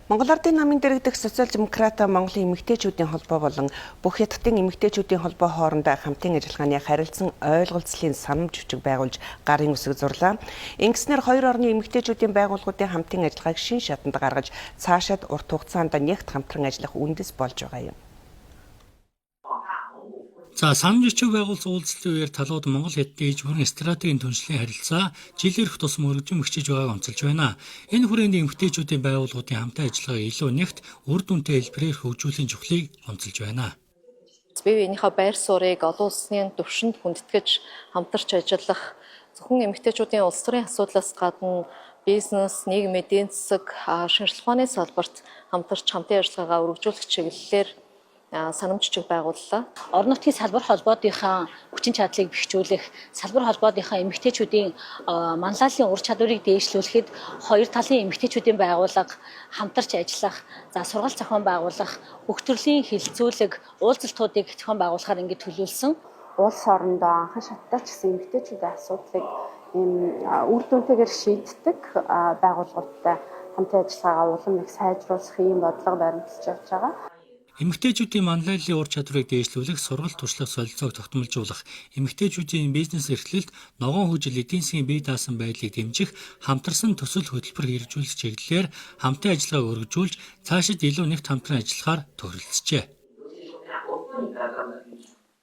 Монгол Ардын намын дэргэдэх социал демократ Монголын эмэгтэйчүүдийн холбоо болон бүх Хятадын эмэгтэйчүүдийн холбоо хоорондоо хамтын ажиллагааны харилцан ойлголцлын санамж бичиг байгуулж гарын үсэг зурлаа. Ингэснээр хоёр орны эмэгтэйчүүдийн байгууллагуудын хамтын ажиллагааг шин шатанд гаргаж цаашаад урт хугацаанд нягт хамтран ажиллах үндэс болж байгаа юм. За, санамж бичиг байгуулсан уулзалтын үеэр талууд Монгол Хятадын иж бүрэн стратегийн түншлэлийн харилцаа жил ирэх тусам өргөжин бэхжиж байгааг онцолж байна. Энэ хүрээнд эмэгтэйчүүдийн байгууллагуудын хамтын ажиллагааг илүү нягт, үр дүнтэй хэлбэрээр хөгжүүлэхийн чухлыг онцолж байна. Бие биенийхээ байр суурийг олон улсны түвшинд хүндэтгэж хамтарч ажиллах, зөвхөн эмэгтэйчүүдийн улс төрийн асуудлаас гадна бизнес, нийгэм, эдийн засаг, шинжлэх ухааны салбарт хамтарч хамтын ажиллагаагаа өргөжүүлэх чиглэлээр санамж бичиг байгууллаа. Орон нутгийн салбар холбоодынхаа хүчин чадлыг бэхжүүлэх, салбар холбоодынхаа эмэгтэйчүүдийн манлайллын ур чадварыг дээшлүүлэхэд хоёр талын эмэгтэйчүүдийн байгууллага хамтарч ажиллах, за сургалт зохион байгуулах, бүх төрлийн хэлэлцүүлэг, уулзалтуудыг зохион байгуулахаар ингэж төлөвлөсөн. Улс орондоо анхан шаттай ч гэсэн эмэгтэйчүүдийн асуудлыг ийм үр дүнтэйгээр шийддэг байгууллагуудтай хамтын ажиллагаагаа улам их сайжруулах ийм бодлого баримталж явж байгаа. Эмэгтэйчүүдийн манлайллын ур чадварыг дээшлүүлэх, сургалт туршлага солилцоог тогтмолжуулах, эмэгтэйчүүдийн бизнес эрхлэлт, ногоон хөгжил, эдийн засгийн бие даасан байдлыг дэмжих, хамтарсан төсөл хөтөлбөр хэрэгжүүлэх чиглэлээр хамтын ажиллагааг өргөжүүлж, цаашид илүү нягт хамтран ажиллахаар тохиролцжээ.